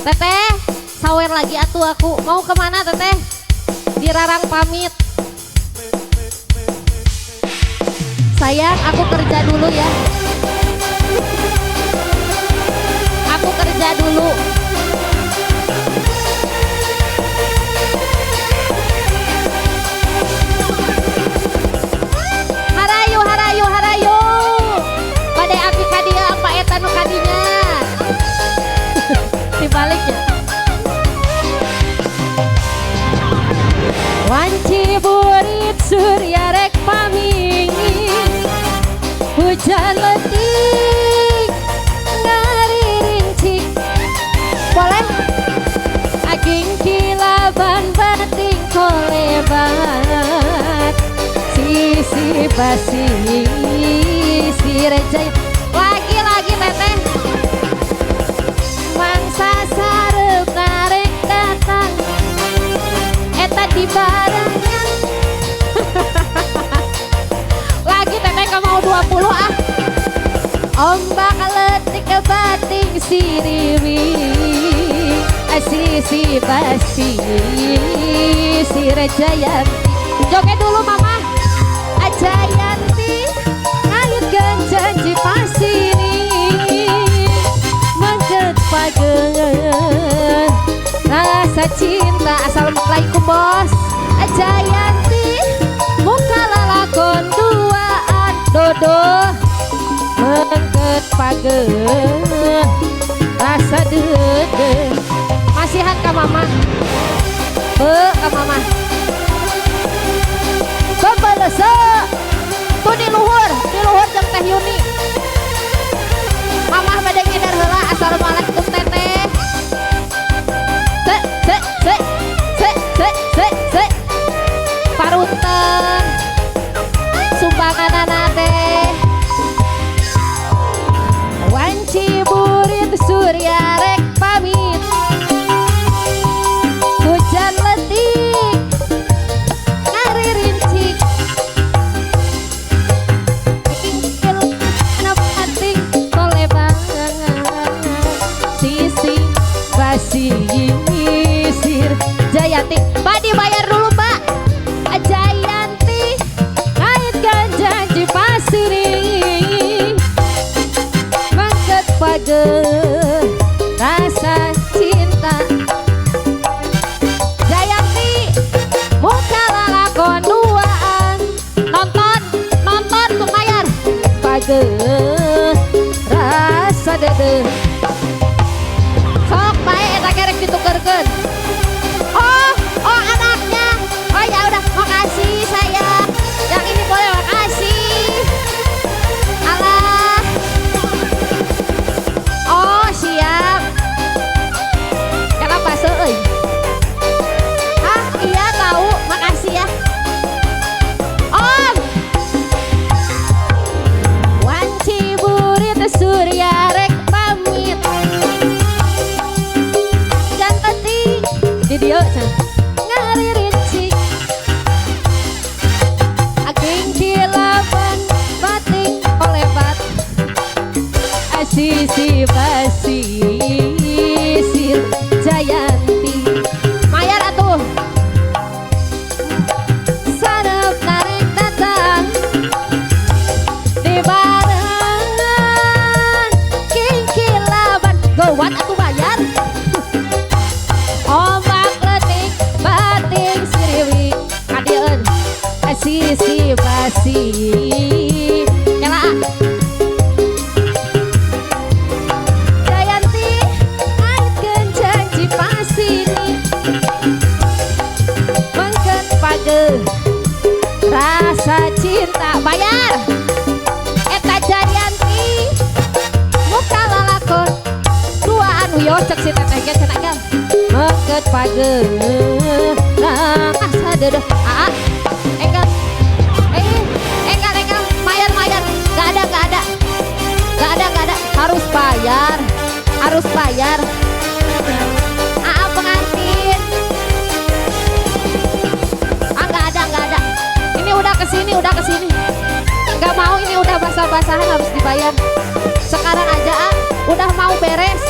Teteh, sawer lagi atuh aku. Mau kemana teteh? Dirarang pamit. Sayang, aku kerja dulu ya. Aku kerja dulu. Harayu, harayu, harayu. Badai api kadia apa eta nu kadinya? Dibalik ya. Wanci burit surya rek pamit, hujan letik ngarincik. Boleh? Aging kilaban bating kolebat, sisi basi sirejaya. Lagi-lagi teteh. Mangsa sarep narek datang, eta di barengan. Lagi teteh gak mau 20 ah. Ombak letik bating siriwi, sisi basi sirajayanti. Joget dulu mama. Ajayanti ngayutkeun janji pasini, mengket pageun rasa cinta. Assalamualaikum bos. Ajayanti muka lalakon duaan dodo, mengket pageun rasa dede. Masihan ka mama. Be ka mama. Bebelese. Tuh di luhur jeung Teh Yuni. Mamah bade ngedar heula. Assalamualaikum teteh. Se se se se se se se. Parunten. Sumbanganana teh. Wanci burit surya rek pamit, hujan letik ngarincik, ingkil nepating kolebangan, sisi basi sir Jayanti. Pak dibayar dulu pak. Jayanti kaitkan janji pasini, mangket page rasa cinta. Jayanti muka lalakon duaan, nonton nonton lumayan page rasa dede. Sok bae eta kerek ditukerkeun. Oh, oh anaknya. Oh ya udah, makasih sayang. Yang ini boleh, makasih. Alah. Oh, siap. Kenapa seuy? Ah, iya tahu, makasih ya. Om. Wanci burit surya rek pamit. Jan petik di dieu cenah. Ngarincik. Aging kilaban bating olebat, sisi basi sir Jayanti. Mayar atuh. Sarep narek datang di barengan kingkilaban. Gawat atuh bayar. Ombak letik bating siriwi kadieun, sisi basi nyala. Jayanti ngaitkeun janji pasini, mengket page rasa cinta. Bayar. Eta Jayanti muka lalakon duaan uyo cek si teteh ge cenah gel. Mengket page rasa dedeh. Aa enggal. Enggal enggal mayar mayar. Gak ada gak ada. Gak ada gak ada. Harus bayar. Harus bayar. Aa pengantin. Ah gak ada gak ada. Ini udah kesini udah kesini. Gak mau, ini udah basah-basahan harus dibayar. Sekarang aja ah, udah mau beres.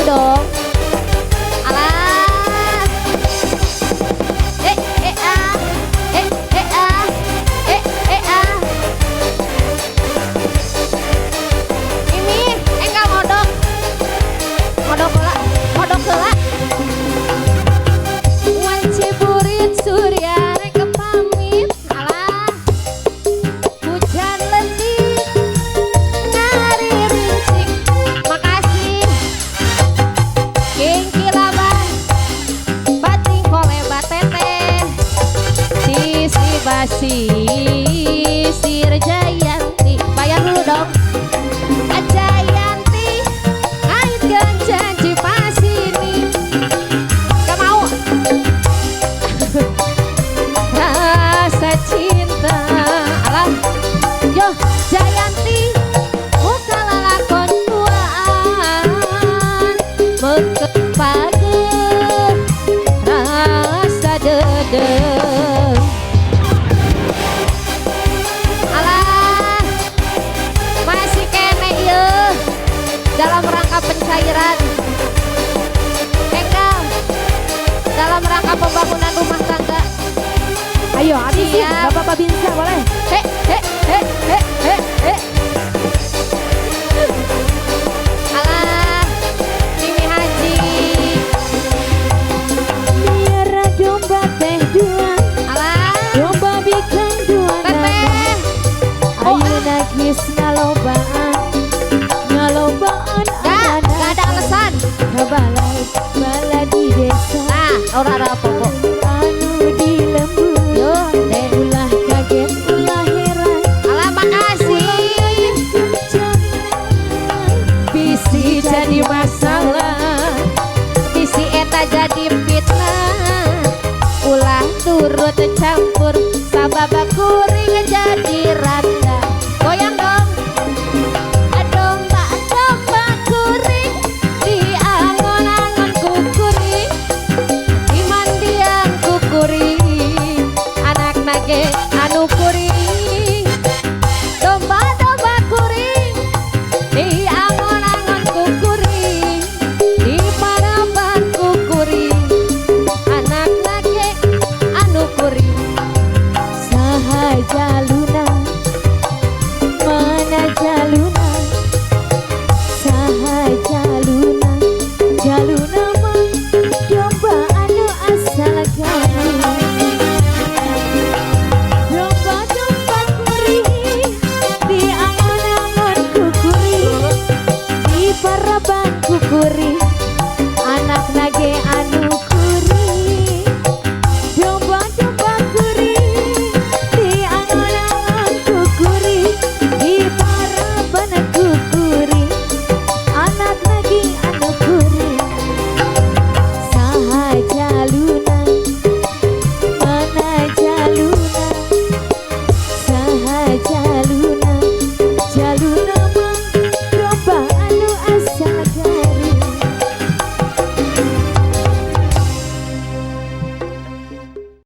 dong. Alah. Eh eh ah. Eh eh ah. Eh eh ah. Ini enggak modok. Modok heula, modok heula. Wanci burit surya rek pamit. Alah. Hujan letik ngarincing. Makasih. Kingkilaban bating koleba teteh. Sisi basi sir Jayanti. Bayar dulu dong. Jayanti ngaitkeun janji pasini. Gak mau. Rasa cinta. Alah. Yo Jayanti muka lalakon duaan meke pageuh rasa deudeuh. Alah, masih keneh ieu dalam rangka pencairan. Enggal dalam rangka pembangunan rumah tangga. Ayo, habisin. Siap. Bapak Babinsa boleh. He he he he he he. Alah, Mimi Haji. Miara domba teh dua, Alah, domba bikang dua. Teteh. Oh, Ayeuna geus ngalobaan, ngalobaan. Gak ada alasan. Kabalai bala di desa. Nah, ora ada apa-apa. Anu di lembur. Yo, deh. Ulah kaget, ulah heran. Alah, makasih. Bisi jadi masalah, bisi eta jadi fitnah. Ulah turut campur, sabab kuring jadi randa.